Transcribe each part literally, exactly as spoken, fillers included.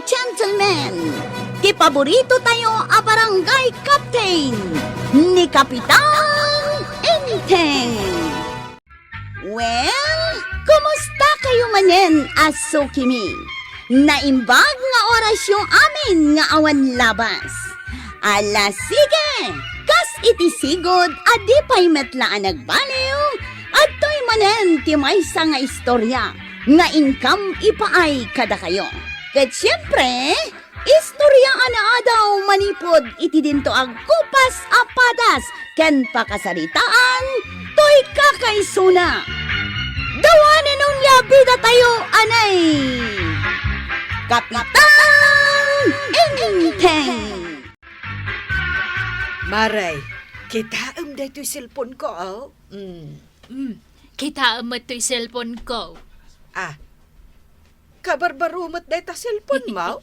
Gentlemen, ti paborito tayo a barangay captain, ni Kapitan Enteng. Well, kumusta kayo manen a sukimi? Naimbag nga orasyo amin nga awan labas. Ala sige, kas iti sigud a di pay met la a nagbaliw, adtoy manen ti maysa nga istorya nga inkam ipaay kadakayo. Ket siempre, istorya a naadaw manipud iti dinto agkupas a padas ken pakasaritaan toy kakaisuna. Dawanen onia bida tayo anay Kapitan Enteng. Maray, kitaem daytoy cellphone ko, oh. Mm. Mm, kitaem met toy cellphone ko. Ah, kabarbaro met dayta cellphone mo?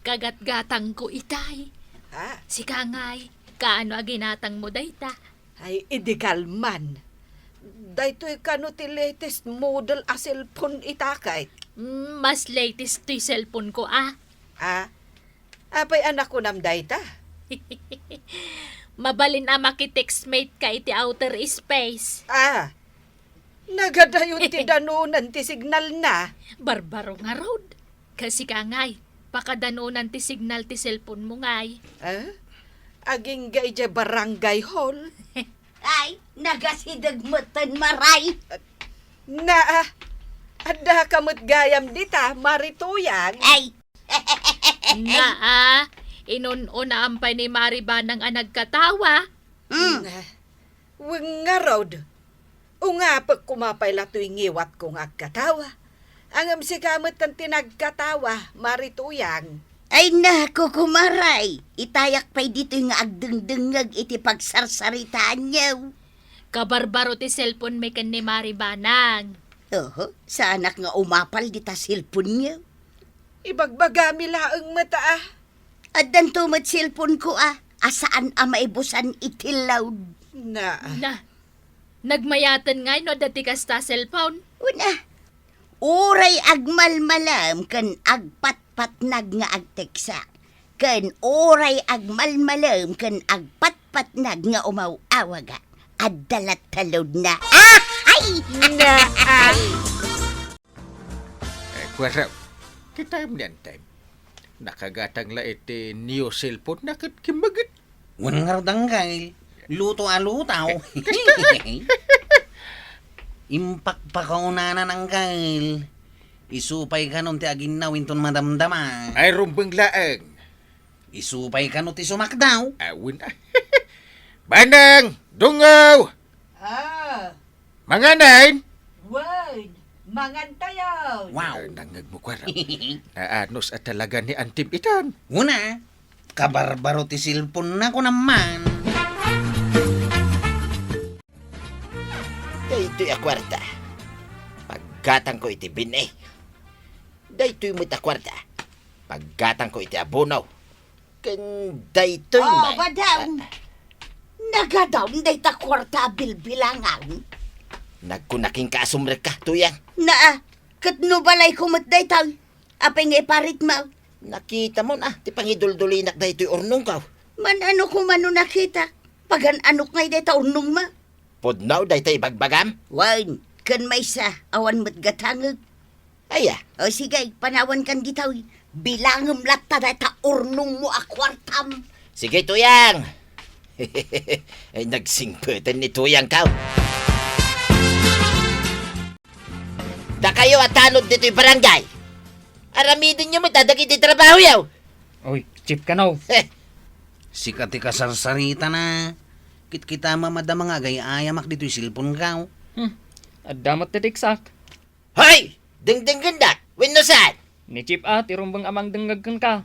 Kagatgatang ko itay. Ah. Sika ngay, kaano a ginatang mo dayta? Ay, idi kalman. Daytoy kano ti latest model a cellphone ita kay? Mm, mas latest toy cellphone ko, ah. Ah? Apay a nakunam dayta? Mabalin a makitextmate ka iti outer space. Ah, nagadayon ti danunan ti signal na. Barbaro ngarud. Kas sika ngay, pakadanunan ti signal ti cellphone mo ngay. Ah? Agingga idiay barangay hall. Ay, nagasideg metten, Maray. Naa, adda ka met gayam dita, Mari Tuyang. Ay. Naa, inun-unaam pay ni Mari Banang a nagkatawa. Hmm. Na, wen ngarud, ungapek koma pay la toy ngiwatko nga agkatawa. Ngem sika met ti nagkatawa, Mari Tuyang. Ay, naku, kumaray, itayak pay ditoy nga agdengdengngeg iti pagsarsaritaanyo. Kabarbaro ti cellphone mi ken ni Mari Banang. Oho, saanak nga umapal dita cellphone-yo. Ibagbagami laeng met, ah. Addanto met cellphone-ko, ah, a saan a maibusan iti loud. Na. Na, nagmayaten ngay no adda ti kasta a cellphone? Una, uray agmalmalem ken agpatpatnag nga agteksak, ken uray agmalmalem ken agpatpatnag nga umaw-awaga, adda latta load-na. Ah! Ay! Na, ah. Ay! Eh, kuwaraw, kitaem ni Antay. Nakagatang la iti new cellphone na ket kimmaget. Wen ngarud, Angkel, luto a lutaw. Impakpakaunana, Angkel. Isu pay kanon ti aginnaw inton madamdama. Ay, rumbeng laeng. Isu pay kano ti sumakdaw? Awan, ah. Banang! Dungaw! Ah. Manganen? Wen, mangan tayo. Wow. Ah, nangngeg mo, kuwaraw. Naanos a talaga ni Antim itan. Una, kabarbaro ti cellphone na, kunam man. Daytoy a kuwarta, paggatangko iti bin-i. Daytoy met a kuwarta, paggatangko iti abono. Ken daytoy. Oh, met, madam. Ah. Nagadaw dayta kuwarta a bilbilangan. Nagkuna kenka a sumrekka, Tuyang. Naa, ket no balayko met daytoy, apay nga iparitmo? Nakitamon, ah, ti pangiduldulinak daytoy urnongko. Man-ano koma no nakitak? Pagan-anok ngay dayta urnongmo? Pudno dayta ibagbagam? Wen, ken maysa, awan met gatangek. Aya? O sige, panawankan ditoy. Bilangem latta dayta urnongmo a kuartam. Sige, Tuyang. Ay, nagsingpeten ni Tuyang, kaw. Dakayo a tanod ditoy barangay. Aramidenyo met dagiti trabahoyo. Oy, Chief kano. Heh. Sika ti kasarsaritana. Kitkitam a madama nga agay-ayamak ditoy cellphone-ko. Hmm. Adda met ti teksak. Hoy! Dengdengendak! Wenno saan? Ni Chief a ti rumbeng a mangdengngeg kenka.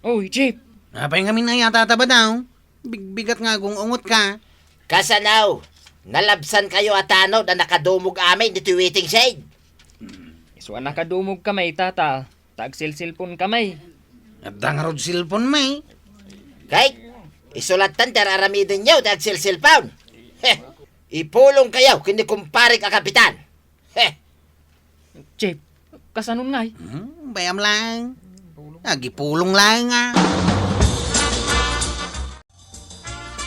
Oy, Chief! Apay ngamin aya, Tata Badaw? Bigbigat nga agung-ungotka. Kasano? Nalabsankayo a tanod a nakadumog amin ditoy waiting shed. Hmm. Isu a nakadumogkami, Tata. Ta agselselponkami. Adda ngarud selponmi. Kay, isu lattan ti ar-aramidenyo ti agselselpon. Heh, ipulongkayo ken ni kumparek a kapitan. Heh. Chief, kasanon ngay? Hmm, bayam lang. Agipulong laeng a.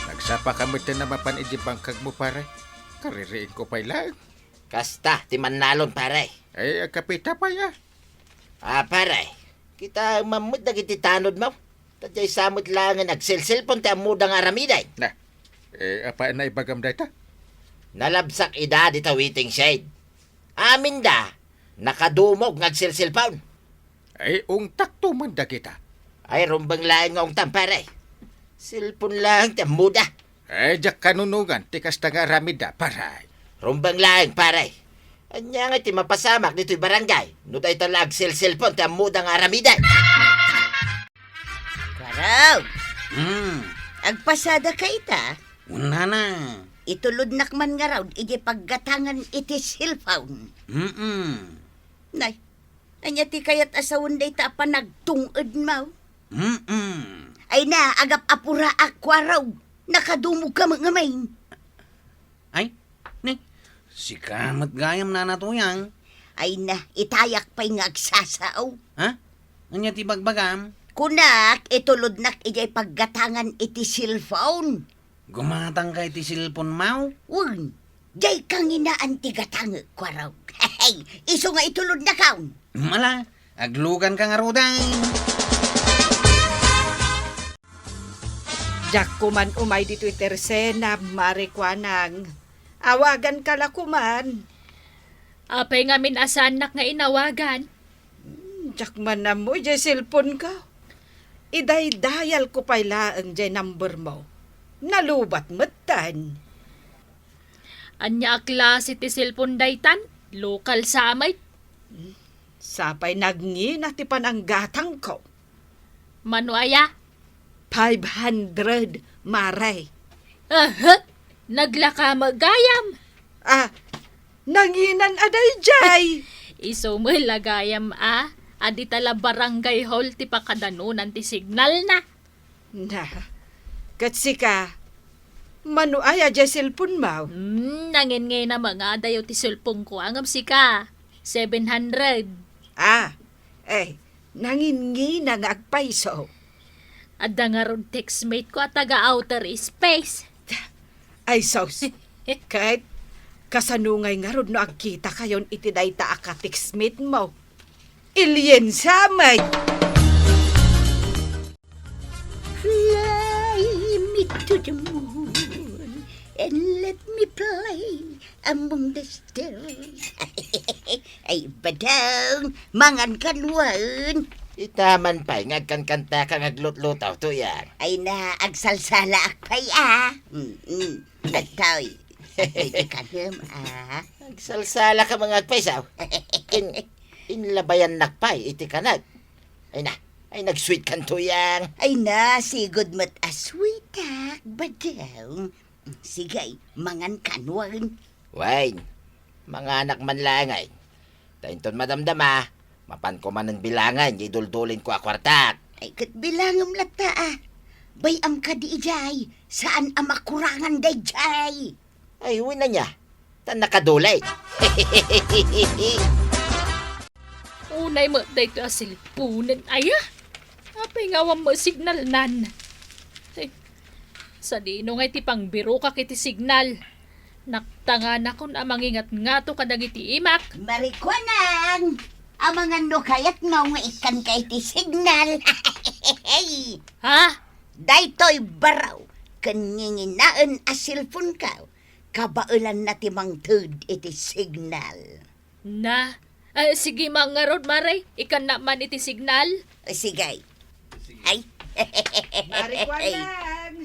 Nagsapa ka met a mapan iti bangkagmo, pare. Kaririingko pay laeng. Kasta ti mannalon, pare. Ay, agkapita pay a. Ah, pare, kitaem met dagiti tanodmo. Ta diay sa met laengen agselselpon ti ammoda nga aramiden. Na, eh, apay a naibagam dayta? Nalabsak ida dita waiting shed. Aminda, nakadumog nga agselselpon. Ay, ungtakto man dagita. Ay, rumbeng laeng nga ungtam, pare. Selpon laeng ti ammoda. Ay, diak kanunongan ti kasta nga aramidda, pare. Rumbeng laeng, pare. Ania ngay ti mapasamak ditoy barangay no dayta la agselselpon ti ammoda nga aramiden? Kuaraw, Hmm. Agpasadaka ita? Wen, nana. Itulodnak man ngarud idiay paggatangan iti cellphone. Mm-mm. Nay, ania ti kayat a sawen dayta a panagtung-edmo? Mm-mm. Ay na, agap-apuraak, Kuaraw. Nakadumogka met ngamin. Ay, ni, sika met gayam, Nana Tuyang. Ay na, itayak pay nga agsasao. Ha? Ania ti bagbagam? Kunak, itulodnak idiay paggatangan iti cellphone. Gumatangka iti cellphone-mo? Wen, diay kanginaan ti gatangek, Kuaraw. Isu nga itulodnakon. Mala, agluganka ngaruden. Diak koman umay ditoy Tercena, Mare Kuanang. Awaganka la koman. Apay ngamin a saannak nga inawagan? Hmm, diak man ammo idiay cellphone-ko. Idaydayalko pay laeng diay number-mo. Nalubat metten. Ania a klase ti cellphone daytan? Local sa met. Hmm, sapay nagngina ti pananggatangko. Mano aya? Five hundred, Mare. Aha! Naglaka met gayam. Ah, nanginan a daydiay. Isu met la gayam a, a dita la barangay hall ti pakadanunan ti signalna. Na, ket sika, mano aya diay cellphone-mo? Hmm, nangingina met nga adayo ti cellphone-ko, ngem sika, seven hundred. Ah, eh, nangingina nga agpayso. Adda ngarud textmate-ko a taga outer space. Ay, sus. Ket, kasano ngay ngarud no agkitakayon iti dayta a ka-textmate-mo? Alien sa met. Fly me to the moon and let me play among the stars. Ay, Badong, mangan ka wen. Ita man pay nga agkankantaka nga aglutluto, Tuyang. Ay na, agsalsalaak pay a. Mm-mm. Dagtoy. Dagtoy ti kanem a. Agsalsalaka nga agpayso. In-, inlabayannak pay iti kanek. Ay na, ay nagsweet kan, Tuyang. Ay na, sigud met a sweetak, Badong. Sige, mangan ka wen. Wen, manganak man laeng. Ta inton madamdama, mapanko manen bilangen diay duldulinko a kuartak. Ay, ket bilangem latta a. Bay-am kadi idiay, saan a makurangan daydiay. Ay, wen ania, ta nakaduli. Unay met daytoy a cellphone-en, aya? Apay nga awan met signalnan? Ay, sadino ngay ti pangbirokak iti signal? Naktanganakon a mangingatngato kadagiti imak. Mare Kuanang, amangan no kayatmo nga ikkanka iti signal. Ha? Daytoy baro ken nginginaen a cellphone-ko, kabaelanna ti mangted iti signal. Na, ah, sige, mangarud, Mare. Ikkannak man iti signal. Ah, sige. Ay. Mare Kuanang.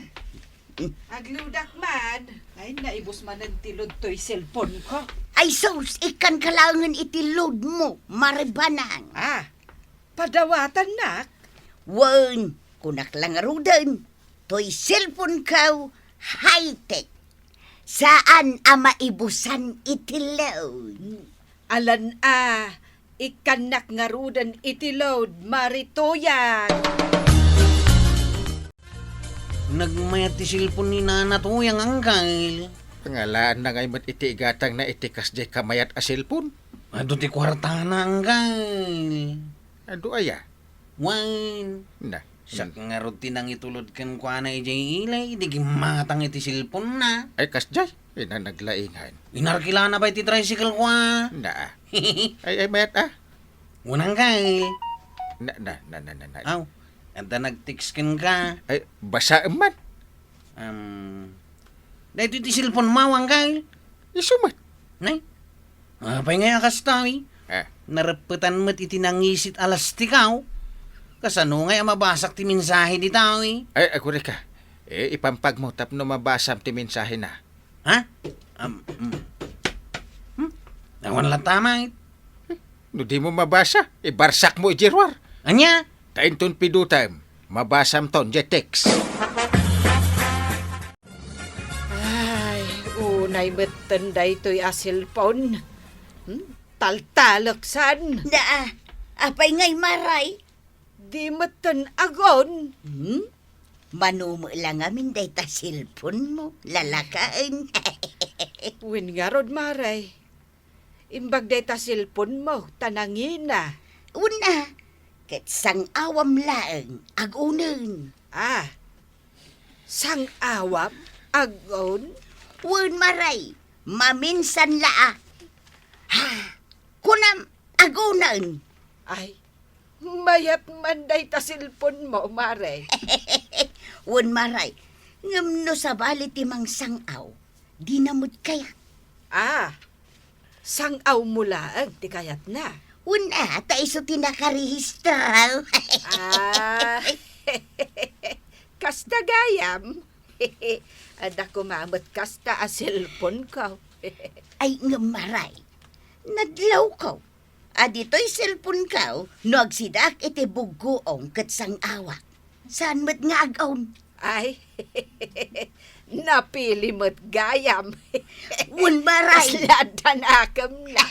Agludak man. Ay, naibus manen ti load toy cellphone-ko. Ay, sus, ikkanka laengen iti load-mo, Mare Banang. Ah, padawatannak? Wen, kunak la ngaruden. Toy cellphone-ko, high-tech. Saan a maibusan iti load. Alan a, ikkannak ngaruden iti load, Mare Tuyang. Nagmayat ti cellphone ni Nana Tuyang, Angkel. Pangalaanna ngay met iti igatangna iti kasdiay kamayat a cellphone. Adu ti kuartana, Angkel. Adu aya? Wen. Na. Siak ngarud ti nangitulod kenkuana idiay ili, idi gimmatang iti cellphone-na. Ay, kasdiay. Ay, na naglaingan. Inarkilana pay ti tricycle ko, a. Na. Ay, ay, mayat, a. Unang kay. Na, na, na, na, na, na. Aw, adda nag-text kenka. Ay, basaem man. Um, daytoy ti cellphone-mo, Angkal? Isu met. Nay? Apay ngay a kasta, eh? Ah. Nareppetan met iti nangisit a lastikaw. Kasano ngay a mabasak ti mensahe dita, eh? Ay, agurayka. Eh, ipampagmo tapno mabasam ti mensahena. Ha? Um, um. Hmm? Awan latta, mait. No dimo mabasa, ibarsakmo idiay ruar. Ania? Ta inton pidutem, mabasamton diay text. Ay, unay metten daytoy a cellphone. Hmm? Taltaleksan. Na, apay ngay, Maray? Di metten agon. Hmm? Mano met la ngamin dayta cellphone-mo, lalakaen. Wen ngarud, Maray. Imbag dayta cellphone-mo, ta nangina. Wen a, ket sang-awam laeng, agunen. Ah, sang-awam, agun? Wen, Maray, maminsan la a. Ha, kunam, agunen. Ay, mayat man dayta cellphone-mo, Maray. Wen, Maray, ngem no sabali ti mangsang-aw, dina met kayat. Ah, sang-awmo laeng ti kayatna. Wen a, ta isu ti nakarehistro. Ah, kasta gayam. Adda koma met kasta a cellphone-ko. Ay, ngem, Maray, nadlawko. A ditoy cellphone-ko no agsidaak iti buggoong ket sang-awak. Saan met nga agun? Ay, napili met gayam. Wen, Maray. Kasla adda nakemna.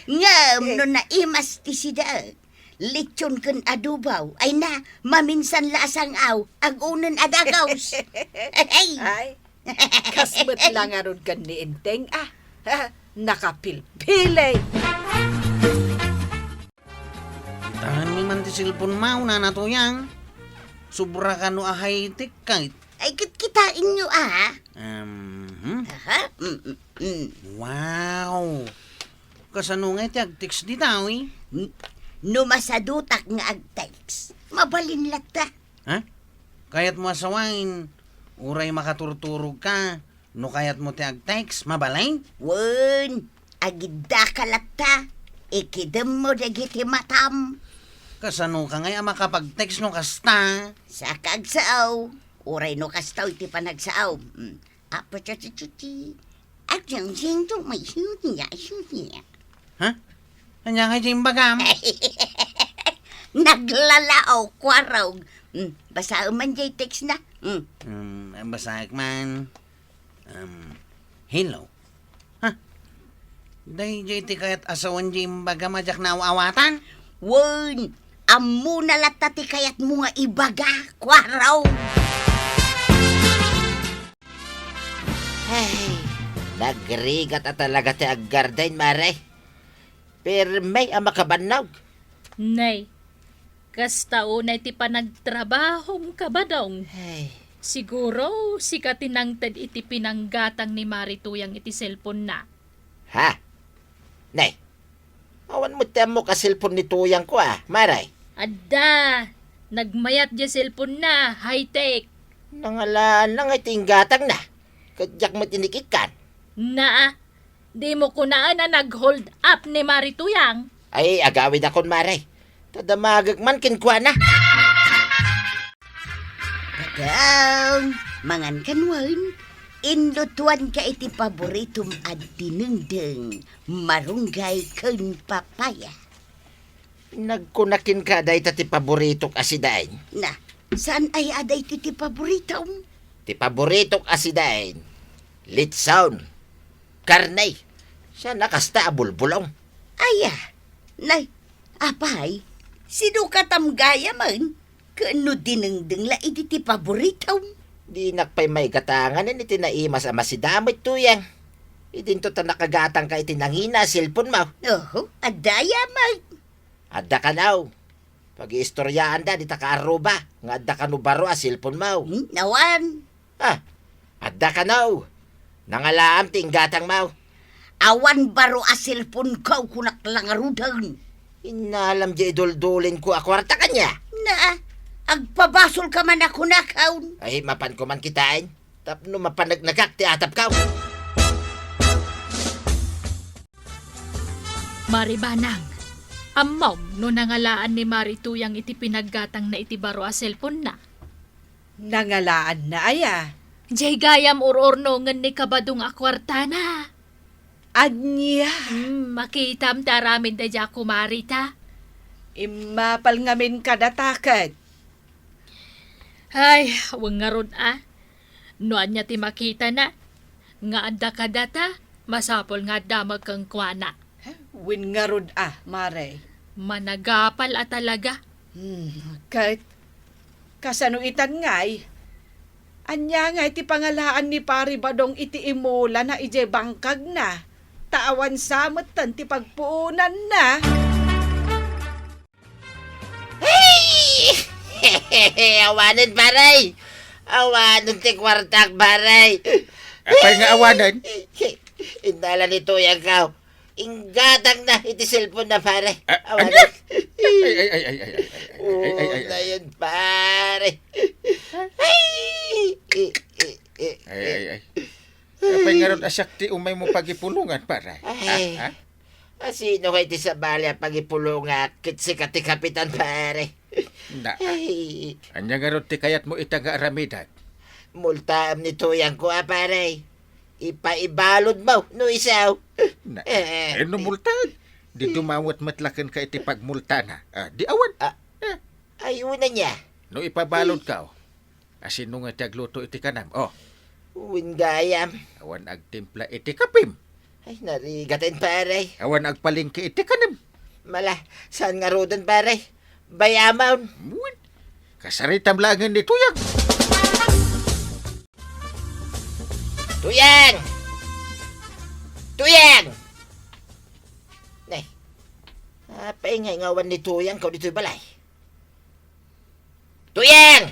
Ngem no naimas ti sidaek, lechon ken adobo, ay na, maminsan la a sang-aw, agunen a dagos. Ay. Ay, kas met la ngarud ken ni Enteng, a. Ha, nakapilpili. Kitaenmi man ti cellphone-mo, Nana Tuyang. Sobra kano a high-tech, kayat. Ay, kitkitaenyo, a. Um, hmm? Aha, mm, mm, mm. Wow. Kasano ngay ti ag-text dita, uy? N-, no masadutak nga ag-text, mabalin latta. Ha? Kayatmo a sawen, uray makaturturogka, no kayatmo ti ag-text, mabalin? Wen, agiddaka latta, ikidemmo dagiti matam. Kasanoka ngay a makapag-text no kasta? Saka agsao, uray no kasta iti panagsao. Mm. Apa, cha, cha, cha, chi. At yang sento may siya, siya. Ha? Ania ngay ti imbagam? Naglalao, kuarog. Mm, basaem man jay text-na. Mm. Um, basaek man. Um, hello. Ha? Dayjay ti kayat a sawen jay imbagam a diak naaw-awatan? Wen, ammona latta ti kayatmo nga ibaga, kuarog. Ay, nagrigat a talaga ti aggarden, Mare. Permi a makabannog. Nay, kasta unay ti panagtrabahom, Kabadong. Ay. Siguro, sika ti nangted iti pinanggatang ni Mari Tuyang iti cellphone-na. Ha? Nay, awan met ti ammok a cellphone ni Tuyangko, a, Mare. Adda. Nagmayat diay cellphone-na, high-tech. Nangalaan na nga iti inggatangna. Ket diak met inikikkan. Naa, dimo kunaen a nag-hold up ni Mari Tuyang? Ay, agawidakon, Mare. Ta damagek man kenkuana. Badang, mangan kan wen, inlutuanka iti paboritom a dinengdeng, marunggay ken papaya. Nagkuna kenka dayta ti paboritok a sidain. Na, saan aya a daytoy ti paboritom? Ti paboritok a sidain, litson, karne, saan a kasta a bulbulong. Aya, nay, apay, sinukatam gayamen, ken no dinengdeng la idi ti paboritom. Dinak pay maigatanganen iti naimas a masidamet, Tuyang. Idinto ta nakagatangka iti nangina a cellphone-mo. Oho, adda aya met. Adda kano. Pagiistoryaanda dita kaarruba nga adda kano baro a cellphone-mo. Hmm, awan. Ah, adda kano. Nangalaam ti inggatangmo. Awan baro a cellphone-ko, kunak la ngaruden. Innalam di iduldulin ko a kuarta kaniak. Na, agpabasol ka man a kunak, awn. Ay, mapan ko man kitain. Tapno mapaneknekak ti atapko. Mari Banang, ammom no nangalaan ni Mari Tuyang iti pinaggatangna iti baro a cellphone-na? Nangalaanna aya? Jay gayam ur-urnongen ni Kabadong a kuartana. Ania? Hmm, makitam ti aramid daydiay a kumarita. Immapal ngamin kadata ket. Ay, wen ngarud a. No ania ti makitana nga adda kadata, masapul nga adda met kenkuana. Wen ngarud a, Mare. Managapal a talaga. Hmm, ket kasano itan ngay? Ania ngay ti pangalaan ni Pari Badong iti imulana idiay bangkagna? Ta awan sa metten ti pagpuonanna. Hey! Awanen, pare! Awanen ti kuartak, pare! Apay nga awanen? Innala ni Tuyangko. Inggatangna iti cellphone-na, pare. Ah, awanen. Ania? Ay, ay, ay. Una yun, pare. Ay! Ay, ay, ay. Apay ngarud a siak ti umaymo pagipulongan, pare? Ay. Ha? Ha? A, sino ngay ti sabali a pagipulongak ket sika ti kapitan, pare? Na, ay. Ania ngarud ti kayatmo ita nga aramiden? Multaem ni Tuyangko a, pare. Ipaibaludmo no isu. Na, eh, no multaen? Di dumawat met la kenka iti pagmultana. Ah, di awan. Ah, eh. Ay, una nia. No ipabaludko, asino nga ti agluto iti kanem? Oh. Wen gayam. Awan agtimpla iti kapim. Ay, narigaten, pare. Awan agpalengke iti kanem. Mala, saan ngaruden, pare? Bay-amon. Wen. Kasaritam laengen ni Tuyang. Tuyang! Tuyang! Ne. Apay nga ingawan ni Tuyangko ditoy balay? Tuyang!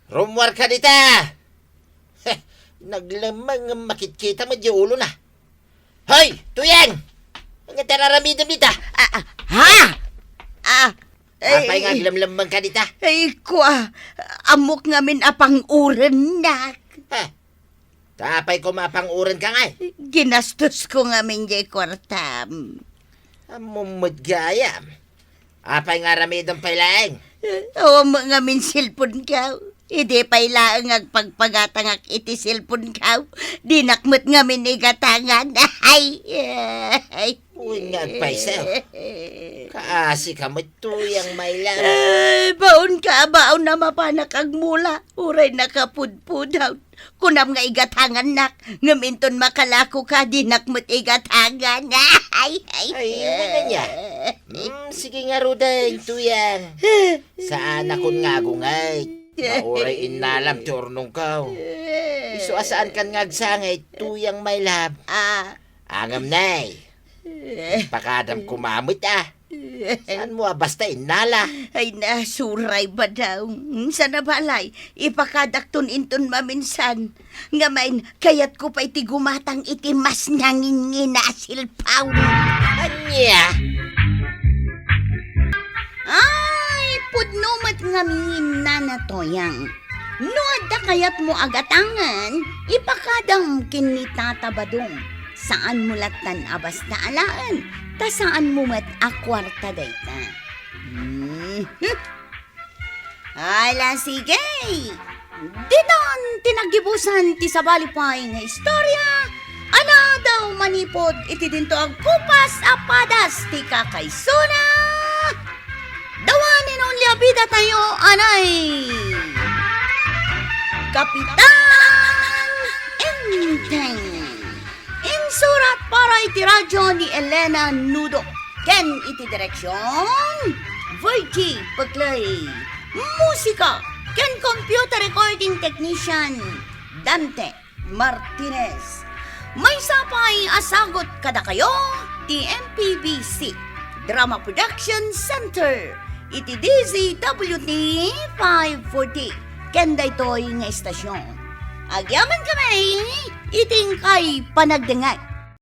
Rummuarka dita! Heh, naglemmeng nga makitkita met di ulona. Hoy, Tuyang! Ania ti ar-aramidem dita? Ah, ah, ha? Ah, apay nga aglemlemmengka dita? Ay, kua, ammok ngamin a pang-urennak. Ha? Ta apay koma a pang-urenka ngay? Ginastosko ngamin jay kuartam. Ammom met gayam. Apay nga aramidem pay laeng? Awan met ngamin cellphone-ko. Idi pay laeng agpagpagatangak iti cellphone-ko, dinak met ngamin igatangan. Ay, ay. Wen nga agpayso. Kaasika met, Tuyang, my love. Ay, baonka a baon a mapanak agmula. Uray nakapudpudot. Kunam nga igatangannak, ngem inton makalakoka, dinak met igatangan. Ay, ay. Ay, wen ania? Hmm, sige ngaruden, Tuyang. Saanakon nga agungay. Nga uray innalam ti urnongko. Isu a saankan nga agsangit, Tuyang, my love. Ah. Ngem nay. Pakadam koma met, ah. Saanmo a basta innala? Ay, na, suray, Badong. Saan a balay, ipakadakton inton maminsan. Ngem kayatko pay ti gumatang iti mas nangingina a cellphone. Ania? Ay, pudno met ngamin, Nana Tuyang. No adda kayatmo a gatangen, ipakadam ken ni Tata Badong. Saanmo lattan a basta alaen, ta saanmo met a kuarta dayta. Mhm. Ala, sige. Ditan ti naggibusan ti sabali pay nga istorya, a naadaw manipud iti dinto agkupas a padas ti kakaisuna. The one and only a bidatayo, anay, Kapitan Enteng. Insurat para iti radyo ni Elena Nudo, ken iti direksion, Virgie Peclay. Musika ken computer recording technician, Dante Martinez. Maysa pay a sagut kadakayo ti M P B C Drama Production Center iti D Z W T five forty ken daytoy nga istasyon. Agyaman kami iti inkay panagdengngeg.